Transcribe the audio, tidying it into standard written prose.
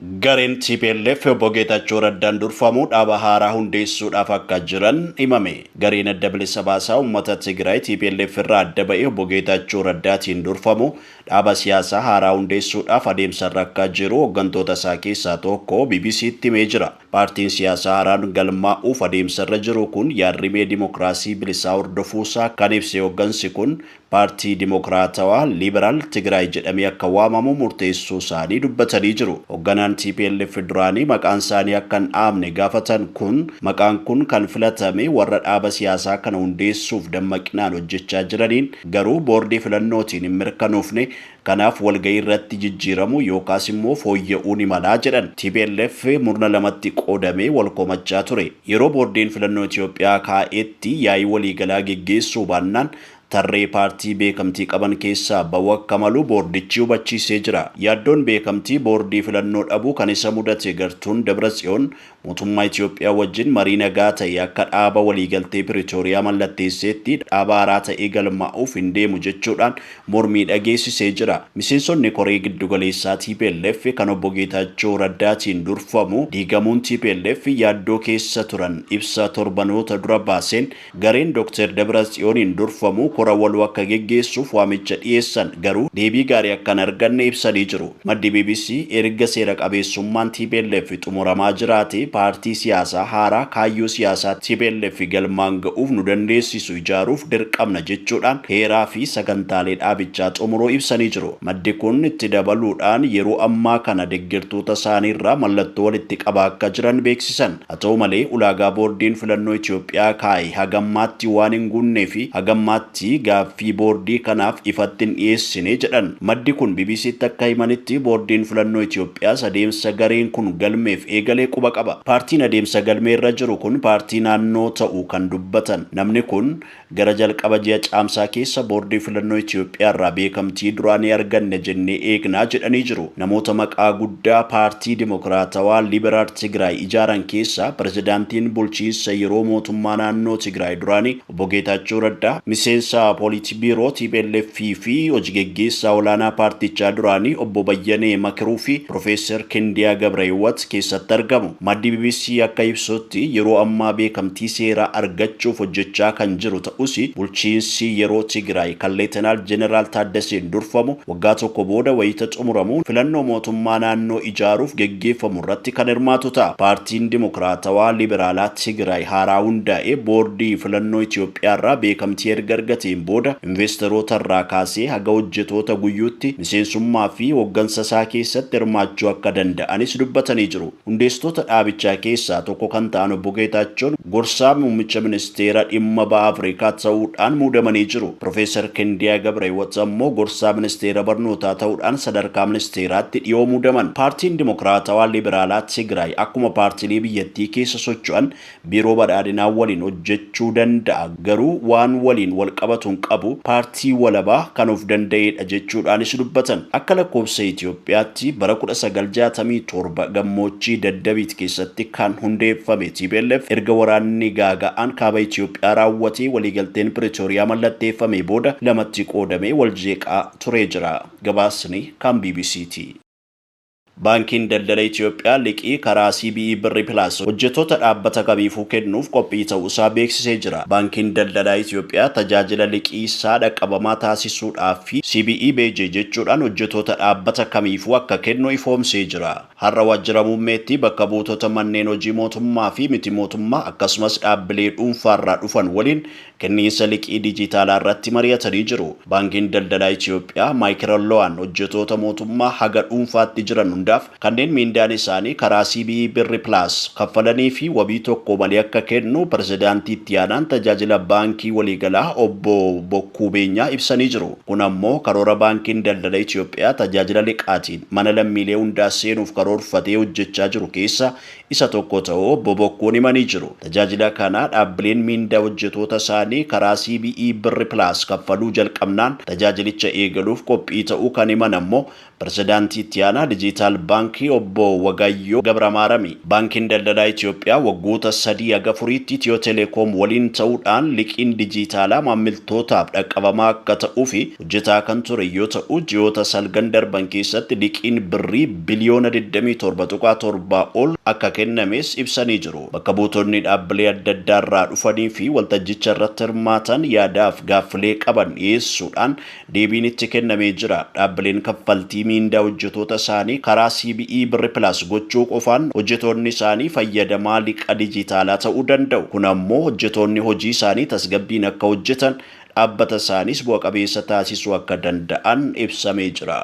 Gareen TPLF obbo Geetachoo Raddaan durfamu dhaaba haaraa hundeessuudhaaf akka jiran himame. Gareen adda bilisa baasaa uummata Tigraay TPLF irraa adda ba'ee obbo Geetachoo Raddaatiin durfamu dhaaba siyaasaa haaraa hundeessuudhaaf adeemsarra akka jiru hooggantoota isaa keessaa tokko BBCtti himee jira. Paartiin siyaasaa haaraan galmaa'uuf adeemsarra jiru kun yaadrimee dimokiraasii bilisaa hordofuusaa kan ibse hooggansi kun, Paartii Dimokiraatawaa Liberaal Tigraay jedhamee akka waamamu murteessuu isaanii dubbatanii jiru. Hoogganaan TPLF duraanii maqaan isaanii akka hin dhaamne gaafatan kun, maqaan kun kan filatame warra dhaaba siyaasaa kana hundeessuuf dammaqinaan hojjechaa jiraniin, garuu boordii filannootiin hin mirkanoofne, kanaaf walgahii irratti jijjiiramu yookaas immoo fooyya'uu ni malaa jedhan. TPLF murna lamatti qoodamee wal komachaa ture. Yeroo boordiin filannoo Itoophiyaa kaa'etti yaa'ii waliigalaa geggeessuu baannaan tarree paartii beekamtii qaban keessaa ba'uu akka malu boordichi hubachiisee jira. Yaaddoon beekamtii boordii filannoo dhabuu kan isa mudate gartuun Dabratsiyoon, mootummaa Itoophiyaa wajjin marii nagaa ta'e akka dhaaba waliigaltee Piriitooriyaa mallatteesseetti dhaaba haaraa ta'ee galmaa'uuf hin deemu jechuudhaan mormii dhageessisee jira. Miseensonni koree giddugaleessaa TPLF kan obbo Geetaachoo Raddaatiin durfamu diigamuun TPLF yaaddoo keessa turan ibsa torbanoota dura baaseen, gareen Dr. Dabratsiyooniin durfamu kora waloo akka geggeessuuf waamicha dhiyeessan, garuu deebii gaarii akka hin arganne ibsanii jiru. Maddi BBC erga seera qabeessummaan TPLF xumuramaa jiraate paartii siyaasaa haaraa kaayyoo siyaasaa TPLF galmaan ga'uuf nu dandeessisu ijaaruuf dirqamna jechuudhaan heeraa fi sagantaalee dhaabichaa xumuruu ibsanii jiru. Maddi kun itti dabaluudhaan yeroo ammaa kana deeggartoota isaaniirraa mallattoo walitti qabaa akka jiran beeksisan. Haa ta'u malee, ulaagaa boordiin filannoo Itoophiyaa kaa'e hagammaatti waan hin guunnee fi hagammaatti gaaffii boordii kanaaf ifatti hin dhiyeessine jedhan. Maddi kun BBCtti akka himanitti, boordiin filannoo Itoophiyaas adeemsa gareen kun galmeef eegalee quba qaba. Paartiin adeemsa galmee irra jiru kun paartii naannoo ta'uu kan dubbatan namni kun, gara jalqaba ji'a Caamsaa keessa boordii filannoo Itoophiyaa irraa beekamtii duraa ni arganna jennee eegnaa jedhanii jiru. Namoota maqaa guddaa Paartii Dimokiraatawaa Liberaal Tigraay ijaaran keessaa pirezidaantiin bulchiinsa yeroo mootummaa naannoo Tigraay duraanii obbo Geetaachoo Raddaa, miseensa poolitbiiroo TPLF fi hojii geggeessaa olaanaa paartichaa duraanii obbo Bayyanee Makiruu fi Profeesar Kindiyaa Gabrahiwat keessatti argamu. Maddi BBC akka ibsutti, yeroo ammaa beekamtii seeraa argachuuf hojjechaa kan jiru ta'us, bulchiinsi yeroo Tigraay kan Leetenaal Jeneraal Taaddaseen durfamu waggaa tokko booda wayita xumuramu filannoo mootummaa naannoo ijaaruuf geggeeffamu irratti kan hirmaatu ta'a. Paartiin Dimokiraatawaa Liberaalaa Tigraay haaraa hundaa'e boordii filannoo Itoophiyaa irraa beekamtii erga argateen booda investeroota irraa kaasee haga hojjetoota guyyuutti miseensummaa fi hooggansa isaa keessatti hirmaachuu akka danda'anis dubbatanii jiru. Hundeessitoota dhaabichaa keessaa tokko kan ta'an obbo Geetaachoon gorsaa muummicha ministeera dhimma baha Afrikaa ta'uudhaan muudamanii jiru. Profeesar Kindiyaa Gabrahiwat ammoo gorsaa ministeera barnootaa ta'uudhaan sadarkaa ministeeraatti dhiyoo muudaman. Paartiin Dimokiraatawaa Liberaalaa Tigraay akkuma paartiilee biyyattii keessa socho'an biiroo badhaadhinaa waliin hojjechuu danda'a, garuu waan waliin wal qabatu hin qabu, paartii walabaa kan of danda'edha jechuudhaanis dubbatan. Akka lakkoofsa Itoophiyaatti bara 1967 gammoojjii Daddabiit keessatti kan hundeeffame TPLF, erga waraanni gaaga'aan kaaba Itoophiyaa raawwatee waliigalteen Piriitooriyaa mallatteeffame booda lamatti qoodamee wal jeeqaa turee jira. Gabaasni kan BBCti. Baankiin Daldala Itoophiyaa liqii karaa CBE Birri Plus hojjettoota dhaabbata kamiifuu kennuuf qophii ta'uusaa beeksisee jira. Baankiin Daldalaa Itoophiyaa tajaajila liqii isaa dhaqqabamaa taasisuudhaaf fi CBE Beejee jechuudhaan hojjettoota dhaabbata kamiifuu akka kennu ifoomsee jira. Har'a waajjira muummeetti bakka buutota manneen hojii mootummaa fi miti mootummaa akkasumas dhaabbilee dhuunfaarraa dhufan waliin kenniinsa liqii dijitaalaa irratti mari'atanii jiru. Baankiin Daldalaa Itoophiyaa microloan hojjettoota mootummaa haga dhuunfaatti jiran hundaaf, kanneen miindaan isaanii karaa CBE Birri Plus kaffalanii fi wabii tokko malee akka kennu pirezidaantii itti aanaan tajaajila baankii waliigalaa obbo Bokkuu Beenyaa ibsanii jiru. Kun ammoo karoora Baankiin Daldala Itoophiyaa tajaajila liqaatiin mana lammiilee hundaa seenuuf karoorfatee hojjechaa jiru keessa isa tokko ta'uu obbo Bokkuun himanii jiru. Tajaajila kana dhaabbileen miindaa hojjetoota isaanii karaa CBE Birri Plus kaffaluu jalqabnaan tajaajilicha eegaluuf qophii ta'uu kan himan ammoo pirezidaantii itti aanaa digital Diijitaal Baankii obbo Wagayyoo Gabramaarami. Baankiin Daldalaa Itoophiyaa waggoota 3 haga 4tti Itiyoo Teleekoom waliin ta'uudhaan liqiin diijitaalaa maamiltootaaf dhaqqabamaa akka ta'uu fi hojjetaa kan ture yoo ta'u, ji'oota salgan darban keessatti liqiin birrii biliyoona 27.7 ol akka kennames ibsanii jiru. Bakka buutonni dhaabbilee adda addaa irraa dhufanii fi waltajjicha irratti hirmaatan yaadaaf gaaffilee qaban dhiyeessuudhaan deebiin itti kennamee jira. Dhaabbileen kaffaltii miindaa hojjetoota isaanii karaa CBE Birri Plus gochuu qofaan hojjetoonni isaanii fayyadamaa liqa dijitaalaa ta'uu danda'u. Kun ammoo hojjetoonni hojii isaanii tasgabbiin akka hojjetan, dhaabbata isaaniis bu'a qabeessa taasisuu akka danda'an ibsamee jira.